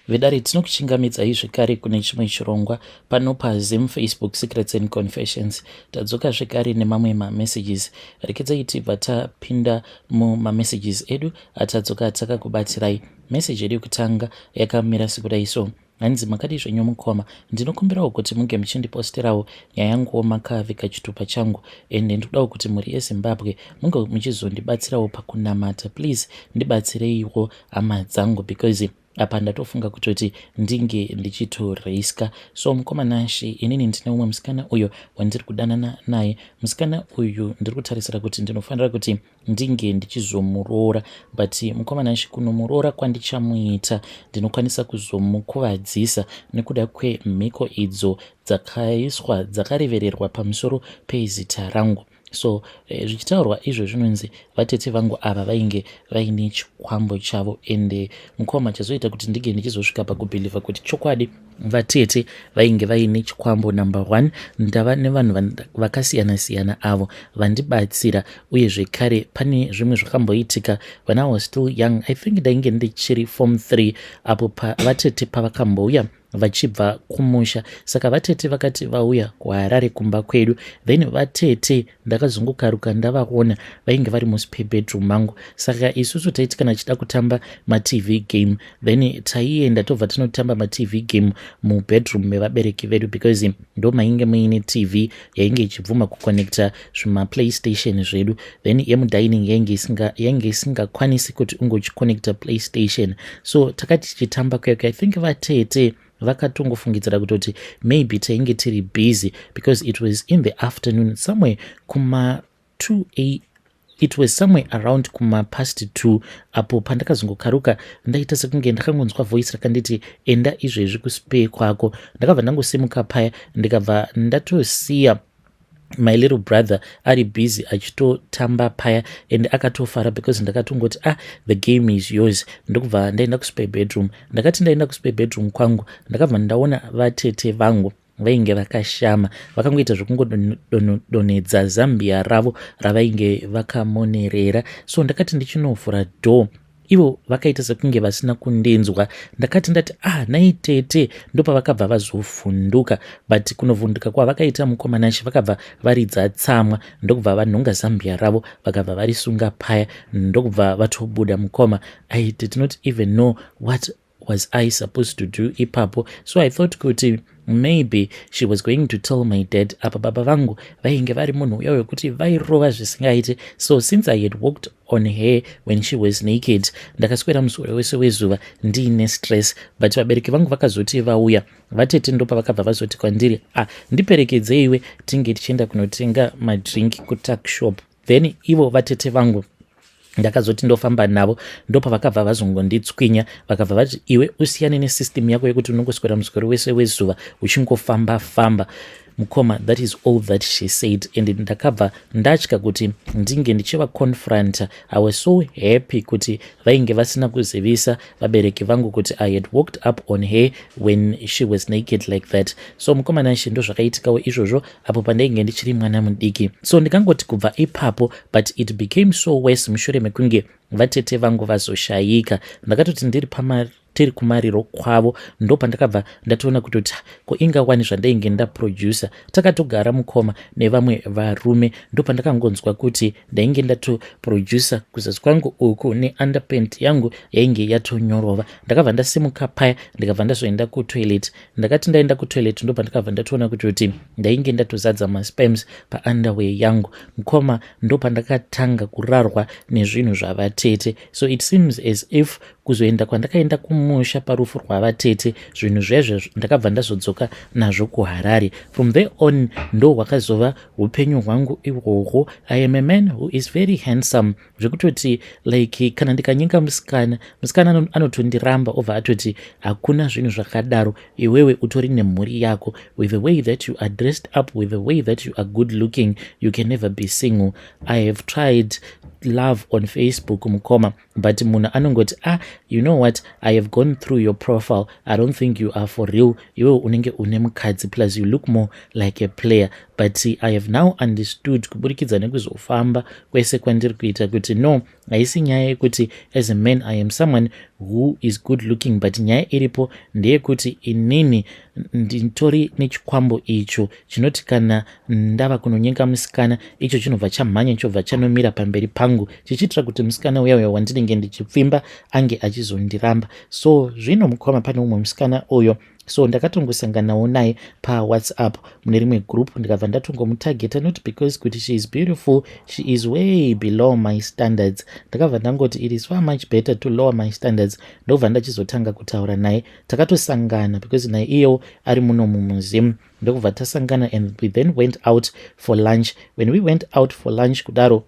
Vedare, tinokuchingamidzai zvekare kune chimwe chirongwa pano paZim Facebook Secrets and Confessions. Tadzoka zvekare nemamwe mamessages. Rekedzai tibva tapinda mumamessages edu atadzoka takakubatirai. Message yedu yekutanga yakamira sekudai so. Hanzi, "Makadii zvenyu mukoma? Ndinokumbirawo kuti munge muchindiposterawo nyaya yanguwo makavika chitupa changu, ende ndinodawo kuti mhuri yeZimbabwe munge muchizondibatsirawo pakunamata. Please ndibatsireiwo hama dzangu, because apa ndatofunga kutoti ndinge ndichitoriska." So mukoma Nashi, inini ndine umwe musikana uyo wandiri kudanana naye. Musikana uyu ndiri kutarisira kuti ndinofanira kuti ndinge ndichizomuroora, but mukoma Nashi, kunomuroora kwandichamuita ndinokwanisa kuzomukuvadzisa nekuda kwemhiko idzo dzakaiswa, dzakarevererwa pamusoro pezita rangu. So zvichitaurwa izvo, zvinonzi vatete vangu ava vainge vaine chikwambo chavo. Ende mukoma, chazoita kuti ndinge ndichizosvika pakubhilivha kuti chokwadi vatete vainge vaine chikwambo, number one, ndava nevanhu vakasiyana-siyana avo vandibatsira. Uye zvekare pane zvimwe zvakamboitika when I was still young. I think ndainge ndichiri form 3 apo vatete pavakambouya vachibva kumusha. Saka vatete vakati vauya kuHarare kumba kwedu, then vatete ndakazongokaruka ndavaona vainge vari muspare bedroom mangu. Saka isusu taiti kana tichida kutamba maTV game, then taienda tobva tinotamba maTV game mubedroom mevabereki vedu, because ndo mainge muine TV yainge ichibvuma kuconnecta zvimaPlaystation zvedu. Then yemudining yainge isingakwanisi kuti ungochiconnecta PlayStation. So takati tichitamba kuya, I think vatete vakatongofungidzira kutoti maybe tainge tiri busy, because it was in the afternoon somewhere kuma 2 a, it was somewhere around kuma past 2 apo pandakazongokaruka ndaita sekunge ndakangonzwa voice rakanditi, "Enda izvezvi kuspare kwako." Ndakabva ndangosimuka paya, ndikabva ndatosiya my little brother ari busy achitotamba paya, and akatofara because ndakatongoti, "Ah, the game is yours." Ndokubva ndaenda kuspare bedroom. Ndakati ndaenda kuspare bedroom kwangu, ndakabva ndaona vatete vangu vainge vakashama, vakangoita zvekungodonhedza zambia ravo ravainge vakamonerera. So ndakati ndichinovhura door, ivo vakaita sekunge vasina kundinzwa. Ndakati ndati, "Ah, nai tete," ndopavakabva vazovhunduka. But kunovhunduka kwavakaita, mukoma Nashi, vakabva varidza tsamwa, ndokubva vanhonga zambia ravo, vakabva varisunga paya, ndokubva vatobuda. Mukoma, I did not even know what was I supposed to do ipapo. So I thought kuti maybe she was going to tell my dad. Apa baba vangu vainge vari munhu uya wekuti vairova zvisingaiti. So since I had walked on her when she was naked, ndakaswera musoro wese wezuva ndiine stress. But vabereki vangu vakazoti vauya, vatete ndopavakabva vazoti kwandiri, "Ah, ndiperekedzeiwe tinge tichienda kunotenga madrink kutuck shop." Then ivo vatete vangu ndakazoti ndofamba navo, ndopavakabva vazongonditswinya. Vakabva vati, "Iwe usiyane nesystem yako yekuti unongoswera muswero wese wezuva uchingofamba famba." Mukoma, that is all that she said, and ndakabva ndatya kuti ndinge ndichivaconfronta. I was so happy kuti vainge vasina kuzivisa vabereki vangu kuti I had walked up on her when she was naked like that. So mukoma Nashi, ndo zvakaitikawo izvozvo apo pandainge ndichiri mwana mudiki. So ndikangoti kubva ipapo, but it became so worse mushure mekunge vatete vangu vazoshayika. Ndakatoti ndiri pama tiri kumariro kwavo, ndo pandakabva ndatoona kutoti ko ingawani zvandainge ndaproducer. Takatogara, mukoma, nevamwe varume, ndo pandakangonzwa kuti ndainge ndatoproducer kuzasi kwangu uku neunderpant yangu yainge yatonyorova. Ndakabva ndasimuka paya, ndikabva ndazoenda kutoilet. Ndakati ndaenda kutoilet, ndo pandakabva ndatoona kutoti ndainge ndatozadza masperms paunderwear yangu. Mukoma, ndo pandakatanga kurarwa nezvinhu zvavatete. So it seems as if kuzoenda kwandakaenda kumusha parufu rwavatete, zvinhu zvezvo ndakabva ndazodzoka nazvo kuHarare. From there on ndo hwakazova upenyu hwangu ihwohwo. I am a man who is very handsome, zvekutoti like kana ndikanyenga musikana, musikana anotondiramba, obva atoti, "Hakuna zvinhu zvakadaro, iwewe utori nemhuri yako. With the way that you are dressed up, with the way that you are good looking, you can never be single." I have tried love on Facebook, mukoma, but munhu anongoti, "Ah, you know what? I have gone through your profile. I don't think you are for real. Iwewe unenge une mukadzi, plus you look more like a player." But I have now understood kuburikidza nekuzofamba kwese kwandiri kuita kuti no, haisi nyaya yekuti as a man I am someone Who is good looking, but nyaya iripo ndeyekuti inini nditori nechikwambo icho chinoti kana ndava kunonyenga musikana, icho chinobva chamhanya, chobva chanomira pamberi pangu chichiitira kuti musikana uya uya wandinenge ndichipfimba ange achizondiramba. So zvino mukoma, pane umwe musikana uyo, so ndakatongosanganawo naye paWhatsApp mune rimwe group, ndikabva ndatongomutargeta, not because kuti she is beautiful, she is way below my standards. Ndakabva ndangoti it is far much better to lower my standards. Ndobva ndachizotanga kutaura naye. Takatosangana because naye iyewo ari muno mumuzimu, ndokubva tasangana and we then went out for lunch. When we went out for lunch kudaro,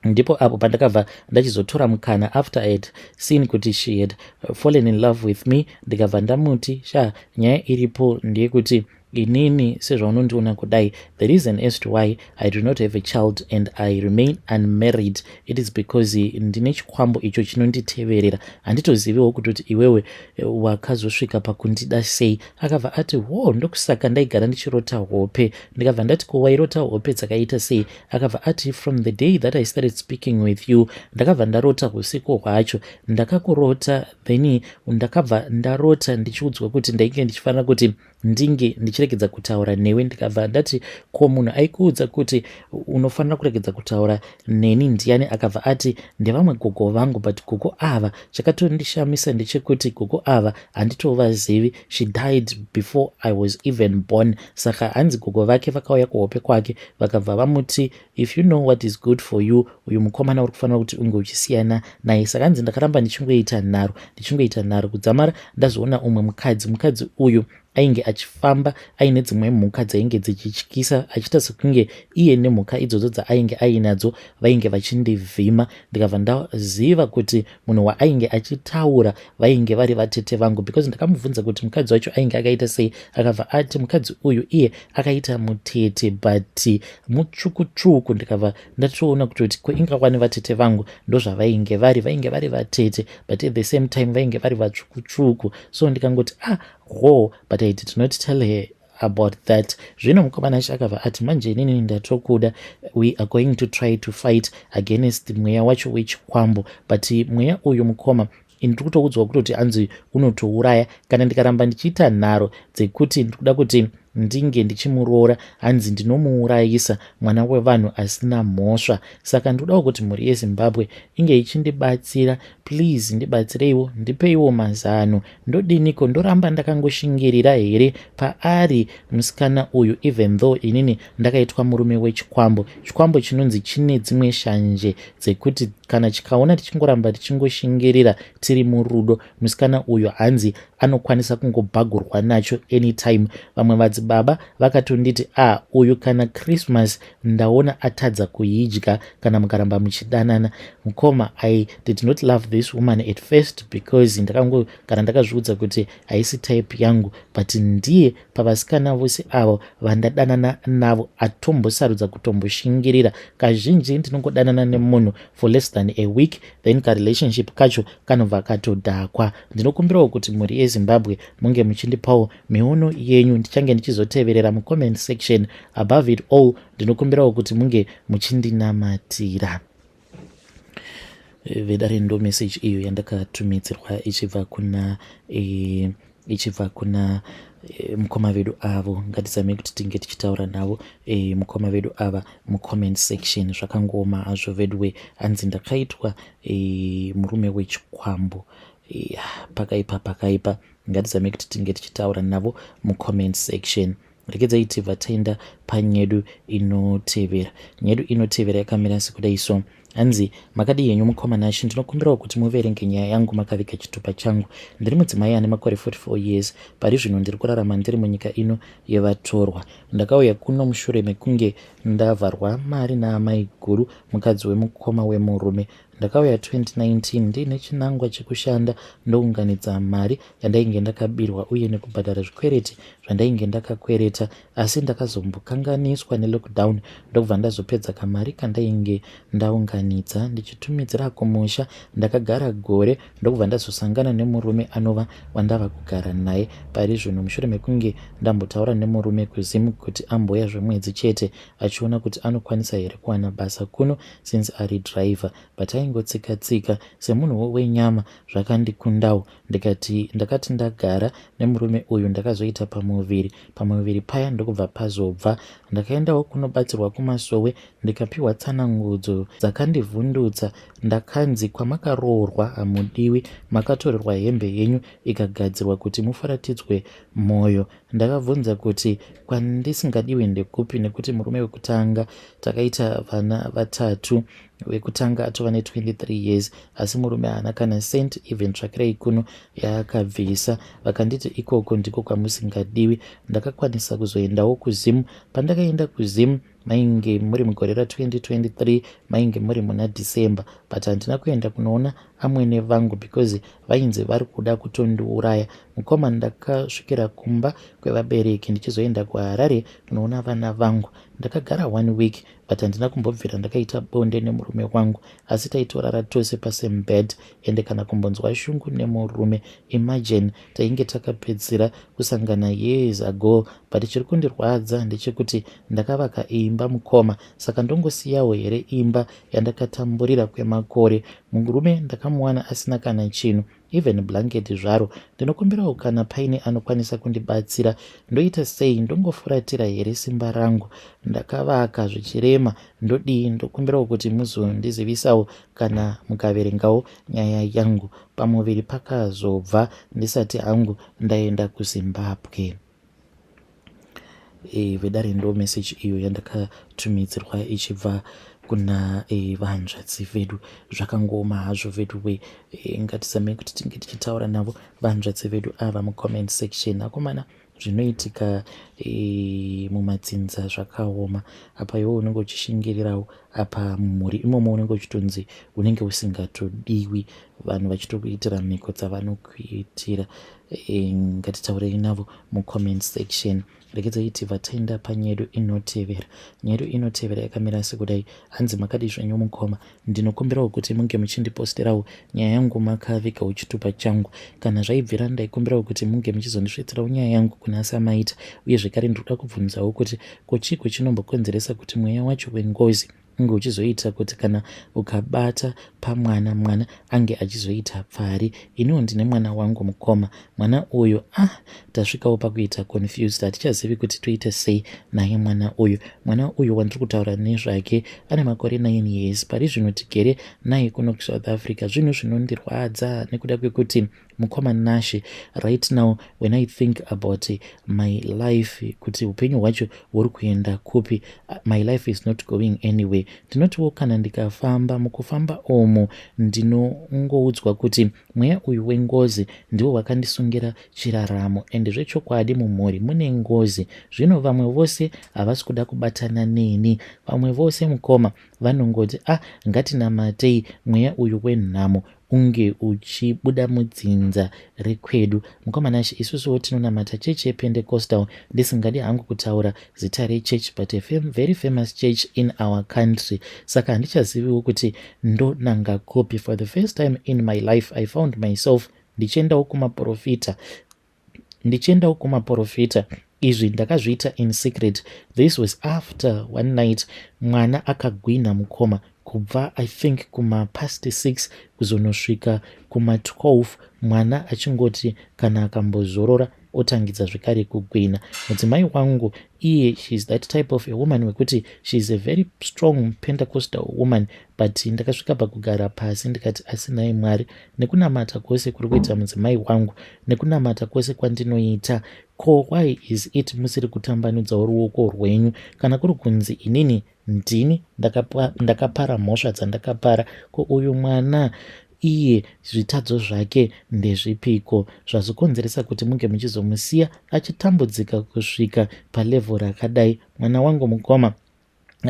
ndipo apo pandakabva ndachizotora mukana after I had seen kuti she had fallen in love with me. Ndikabva ndamuti, "Sha, nyaya iripo ndeyekuti inini sezvaunondiona kudai, the reason as to why I do not have a child and I remain unmarried, it is because ndine chikwambo icho chinonditeverera. Handitoziviwo kutoti iwewe wakazosvika pakundida sei." Akabva ati, "Wo, ndokusaka ndaigara ndichirota hope." Ndikabva ndati, "Ko wairota hope dzakaita sei?" Akabva ati, "From the day that I started speaking with you, ndakabva ndarota usiku hwacho ndakakurota, then ndakabva ndarota ndichiudzwa kuti ndainge ndichifanira kuti ndinge ndichiregedza kutaura newe." Ndikabva ndati, "Ko munhu aikuudza kuti unofanira kuregedza kutaura neni ndiani?" Akabva ati, "Ndevamwe gogo vangu, but gogo ava, chakatondishamisa ndechekuti gogo ava handitovazivi. She died before I was even born." Saka hanzi gogo vake vakauya kuhope kwake, vakabva vamuti, "If you know what is good for you, uyu mukomana uri kufanira kuti unge uchisiyana naye." Saka hanzi ndakaramba ndichingoita nharo, ndichingoita nharo, kudzamara ndazoona umwe mukadzi. Mukadzi uyu ainge achifamba aine dzimwe mhuka dzainge dzichityisa, achiita sekunge iye nemhuka idzodzo dzaainge ainadzo vainge vachindivhima. Ndikabva ndaziva kuti munhu waainge achitaura vainge vari vatete vangu, because ndakamubvunza kuti mukadzi wacho ainge akaita sei. Akabva ati mukadzi uyu iye akaita mutete but mutsvukutsvuku. Ndikabva ndatoona kutoti ko ingawani vatete vangu ndozvavainge vari, vainge vari vatete, but at the same time vainge vari vatsvukutsvuku. So ndikangoti, "Ah, ho," but I did not tell her about that. Zvino mukomana acho akabva ati, "Manje inini ndatokuda. We are going to try to fight against mweya wacho wechikwambo, but mweya uyu, mukoma, ndiri kutoudzwa kutoti hanzi unotouraya. Kana ndikaramba ndichiita nharo dzekuti ndikuda kuti ndinge ndichimuroora, hanzi ndinomuurayisa mwana wevanhu asina mhosva. Saka ndinodawo kuti mhuri yeZimbabwe inge ichindibatsira. Please ndibatsireiwo, ndipeiwo mazano. Ndodiniko? Ndoramba ndakangoshingirira here paari musikana uyu, even though inini ndakaitwa murume wechikwambo? Chikwambo chinonzi chine dzimwe shanje dzekuti kana chikaona tichingoramba tichingoshingirira tiri murudo, musikana uyu hanzi anokwanisa kungobhagurwa nacho anytime. Vamwe madzibaba vakatonditi, 'A ah, uyu kana Christmas ndaona atadza kuidya kana mukaramba muchidanana.'" Mukoma, I did not love this woman at first because ndakangogara ndakazviudza kuti haisi type yangu, but ndiye pavasikana vose avo vandadanana navo atombosarudza kutomboshingirira. Kazhinji ndinongodanana nemunhu for less than a week, then karelationship kacho kanobva katodhakwa. Ndinokumbirawo kuti mhuri yeZimbabwe munge muchindipawo miono yenyu. Ndichange ndichizoteverera mucomment section. Above it all, ndinokumbirawo kuti munge muchindinamatira." Vedare, ndo message iyo yandakatumidzirwa ichibva kuna mukoma vedu avo. Ngatizamei kuti tinge tichitaura navo mukoma vedu ava mucomment section. Zvakangooma hazvo veduwe. Hanzi ndakaitwa murume wechikwambo. Pakaipa, pakaipa. Ngatizamei kuti tinge tichitaura navo mucomment section. Regedzai tibva taenda panyedu inotevera. Nyedu inotevera yakamira sekudai so. Hanzi, "Makadi henyu mukoma Nashe? Ndinokumbirawo kuti muverenge nyaya yangu makaviga chitupa changu. Ndiri mudzimai ane makore 44 years. Pari zvino ndiri kurarama ndiri munyika ino yevatorwa. Ndakauya kuno mushure mekunge ndavharwa mari naamai guru, mukadzi wemukoma wemurume. Ndakauya 2019 ndiine chinangwa chekushanda ndounganidza mari yandainge ndakabirwa uye nekubhadhara zvikwereti zvandainge ndakakwereta, asi ndakazombokanganiswa nelockdown, ndokubva ndazopedza kamari kandainge ndaunganidza ndichitumidzira kumusha. Ndakagara gore, ndokubva ndazosangana nemurume anova wandava kugara naye pari zvino, mushure mekunge ndambotaura nemurume kuZimu kuti amboya zvemwedzi chete achiona kuti anokwanisa here kuwana basa kuno since ari driver, but Pandaingotsika-tsika semunhuwo wenyama zvakandikundawo ndikati ndakati ndagara nemurume uyu ndakazoita pamuviri. Pamuviri paya ndokubva pazobva. Ndakaendawo kunobatsirwa kumasowe ndikapiwa tsanangudzo dzakandivhundutsa. Ndakanzi kwamakaroorwa hamudiwi, makatorerwa hembe yenyu ikagadzirwa kuti mufuratidzwe moyo. Ndakabvunza kuti kwandisingadiwi ndekupi nekuti murume wekutanga takaita vana vatatu wekutanga atova ne23 years asi murume haana kana cent even tsvakirai kuno yaakabvisa. Vakanditi ikoko ndiko kwamusingadiwi. Ndakakwanisa kuzoendawo kuZim. Pandakaenda kuZim mainge muri mugore ra2023 mainge muri muna December but handina kuenda kunoona amwene vangu because vainzi vari kuda kutondiuraya. Mukoma ndakasvikira kumba kwevabereki ndichizoenda kuHarare kunoona vana vangu. Ndakagara one week but handina kumbobvira ndakaita bonde nemurume wangu asi taitorara tose pasame bed ende kana kumbonzwa shungu nemurume. Imagine tainge takapedzisira kusangana years ago but chiri kundirwadza ndechekuti ndakavaka imba mukoma saka ndongosiyawo here imba yandakatamburira kwemakore. Murume ndakamuwana asina kana chinhu even blanket zvaro. Ndinokumbirawo kana paine anokwanisa kundibatsira ndoita sei ndongofuratira here simba rangu ndakavaka zvichirema ndodii ndokumbirawo kuti muzondizivisawo kana mukaverengawo nyaya yangu. Pamuviri pakazobva ndisati hangu ndaenda kuZimbabwe. E, vedare ndo message iyo yandakatumidzirwa ichibva kuna e, vahanzvadzi vedu. Zvakangooma hazvo vedu we e, ngatizamei kuti tinge tichitaura navo vahanzvadzi vedu ava mucomment section. Akomana zvinoitika e, mumadzinza zvakaoma. Apa iwe unenge uchishingirirawo apa mumhuri imomo unenge uchitonzi unenge usingatodiwi vanhu vachitokuitira mhiko dzavanokuitira. E, ngatitaurei navo mucomment section. Regedzai tibva taenda panyedu inotevera. Nyedu inotevera yakamira sekudai. Hanzi makadii zvenyu mukoma, ndinokumbirawo kuti munge muchindiposterawo nyaya yangu makavigawo chitupa changu. Kana zvaibvira ndaikumbirawo kuti munge muchizondisvitsirawo nyaya yangu kuna Samaita. Uye zvekare ndinoda kubvunzawo kuti ko chiiko chinombokonzeresa kuti mweya wacho wengozi unge uchizoita kuti kana ukabata pamwana mwana ange achizoita pfari. Iniwo ndine mwana wangu mukoma. Mwana uyu ah tasvikawo pakuita confused hatichazivi kuti toita sei naye mwana uyu. Mwana uyu wandiri kutaura nezvake ane makore 9 years pari zvino tigere naye kuno kuSouth Africa. Zvinhu zvinondirwadza nekuda kwekuti mukoma Nashe right now when I think about my life kuti upenyu hwacho huri kuenda kupi, my life is not going anywhere. Ndinotiwo kana ndikafamba mukufamba omo ndinongoudzwa kuti mweya uyu wengozi ndiwo wakandisungira chiraramo ende zvechokwadi mumhuri mune ngozi. Zvino vamwe vose havasi kuda kubatana neni. Vamwe vose mukoma vanongoti ah ngatinamatei mweya uyu wenhamo unge uchibuda mudzinza rekwedu. Mukoma Nashe isusuwo tinonamata chechi yePentecostal ndisingadi hangu kutaura zita rechurch but a very famous church in our country. Saka handichaziviwo kuti ndonanga kupi. For the first time in my life I found myself ndichiendawo kumaprofita ndichiendawo kumaprofita. Izvi ndakazviita in secret. This was after one night mwana akagwinha mukoma kubva I think kuma past 6 kuzonosvika kuma 12 mwana achingoti kana akambozorora otangidza zvekare kugwina. Mudzimai wangu iye she is that type of a woman wekuti she is a very strong Pentecostal woman but ndakasvika pakugara pasi ndikati asi nhai Mwari nekunamata kwose kuri kuita mudzimai wangu nekunamata kwose kwandinoita ko why is it musiri kutambanudzawo ruoko rwenyu kana kuri kunzi inini ndini ndakapara mhosva dzandakapara ko uyu mwana iye zvitadzo zvake ndezvipiko zvazokonzeresa kuti munge muchizomusiya achitambudzika kusvika palevhel rakadai. Mwana wangu mukoma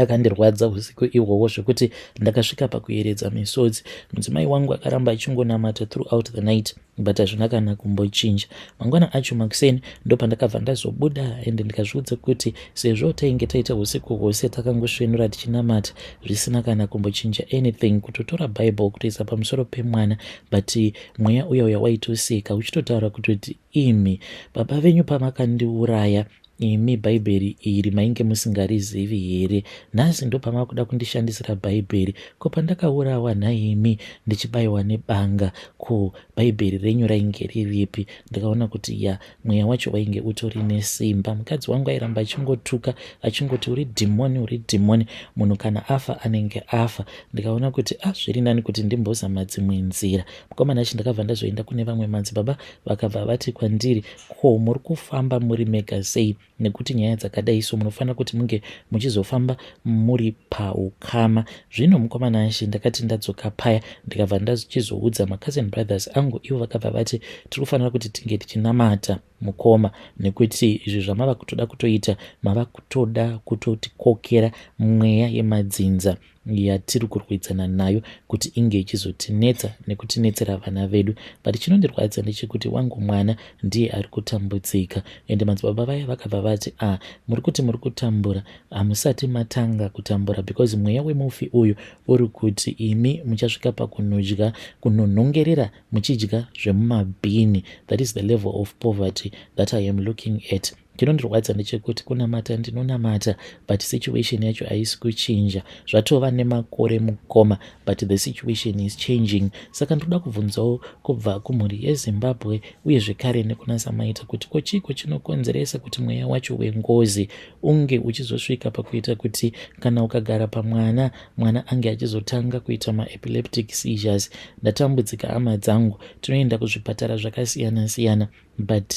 akandirwadza usiku ihwohwo zvekuti ndakasvika pakuyeredza misodzi. Mudzimai wangu akaramba achingonamata throughout the night but hazvina kana kumbochinja. Mangwana acho makuseni ndopandakabva ndazobuda ende ndikazviudza kuti sezvo tainge taita usiku hwose takangosvenura tichinamata zvisina kana kumbochinja anything kutotora Bible kutoisa pamusoro pemwana but mweya uya uya waitoseka uchitotaura kutoti imi baba venyu pamakandiuraya. Imi bhaibheri iri mainge musingarizivi here? Nhasi ndopamakuda kundishandisira bhaibheri. Ko pandakaurawa nhaimi ndichibaiwa nebanga ko bhaibheri renyu rainge riripi? Ndikaona kuti ya mweya wacho wainge utori nesimba. Mukadzi wangu airamba achingotuka achingoti uri dhimoni uri dhimoni. Munhu kana afa anenge afa. Ndikaona kuti ah zviri nani kuti ndimbozama dzimwe nzira. Mukomana achi ndakabva ndazoenda kune vamwe madzibaba vakabva vati kwandiri ko muri kufamba muri mega sei nekuti nyaya dzakadai so munofanira kuti munge muchizofamba muri paukama. Zvino mukomana Ashe ndakati ndadzoka paya ndikabva ndachizoudza macousin brothers angu ivo vakabva vati tiri kufanira kuti tinge tichinamata mukoma nekuti izvi zvamava kutoda kutoita mava kutoda kutotikokera mweya yemadzinza yatiri kurwidzana nayo kuti inge ichizotinetsa nekutinetsera vana vedu but chinondirwadza ndechekuti wangu mwana ndiye ari kutambudzika ende madzibaba vaya vakabva vati a ah, muri kuti muri kutambura hamusati matanga kutambura because mweya wemufi uyu uri kuti imi muchasvika pakunodya kunonhongerera muchidya zvemumabhini that is the level of poverty that I am looking at. Chinondirwadza ndechekuti kunamata ndinonamata but situation yacho haisi kuchinja. Zvatova nemakore mukoma but the situation is changing. Saka ndinoda kubvunzawo kubva kumhuri yeZimbabwe uye zvekare nekuna Samaita kuti ko chiiko chinokonzeresa kuti mweya wacho wengozi unge uchizosvika pakuita kuti kana ukagara pamwana mwana ange achizotanga kuita maepileptic seizures. Ndatambudzika hama dzangu, tinoenda kuzvipatara zvakasiyana siyana but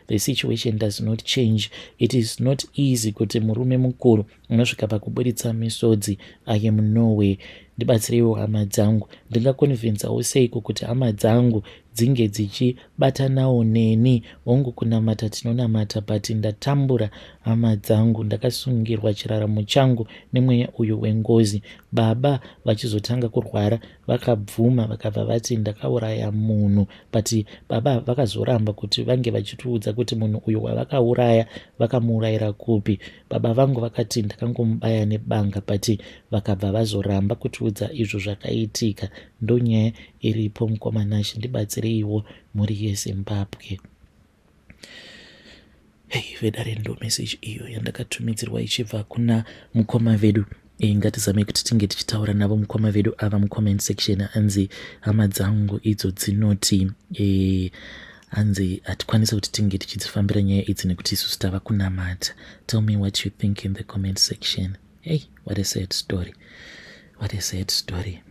the situation does not change. It is not easy kuti murume mukuru unosvika pakuburitsa misodzi. I am nowhere. Ndibatsireiwo hama dzangu. Ndingakonvinzawo seiko kuti hama dzangu dzinge dzichibatanawo neni? Hongu kunamata tinonamata but ndatambura hama dzangu. Ndakasungirwa chiraramo changu nemweya uyu wengozi. Baba vachizotanga kurwara vakabvuma vakabva vati ndakauraya munhu but baba vakazoramba kuti vange vachitiudza kuti munhu uyu wavakauraya vakamuurayira kupi. Baba vangu vakati ndakangomubaya nebanga but vakabva vazoramba kutiudza izvo zvakaitika. Ndonyaya iripo mukoma Nashe ndibatsireiwo mhuri yeZimbabwe. Hey, vedare ndo message iyo yandakatumidzirwa ichibva kuna mukoma vedu. E, ngatizamei kuti tinge tichitaura navo mukoma vedu ava mucomment section. Hanzi hama dzangu idzo dzinoti e, hanzi hatikwanisi kuti tinge tichidzifambira nyaya idzi nekuti isusu tava kunamata. Tell me what you think in the comment section. Hey, what a sad story, what a sad story.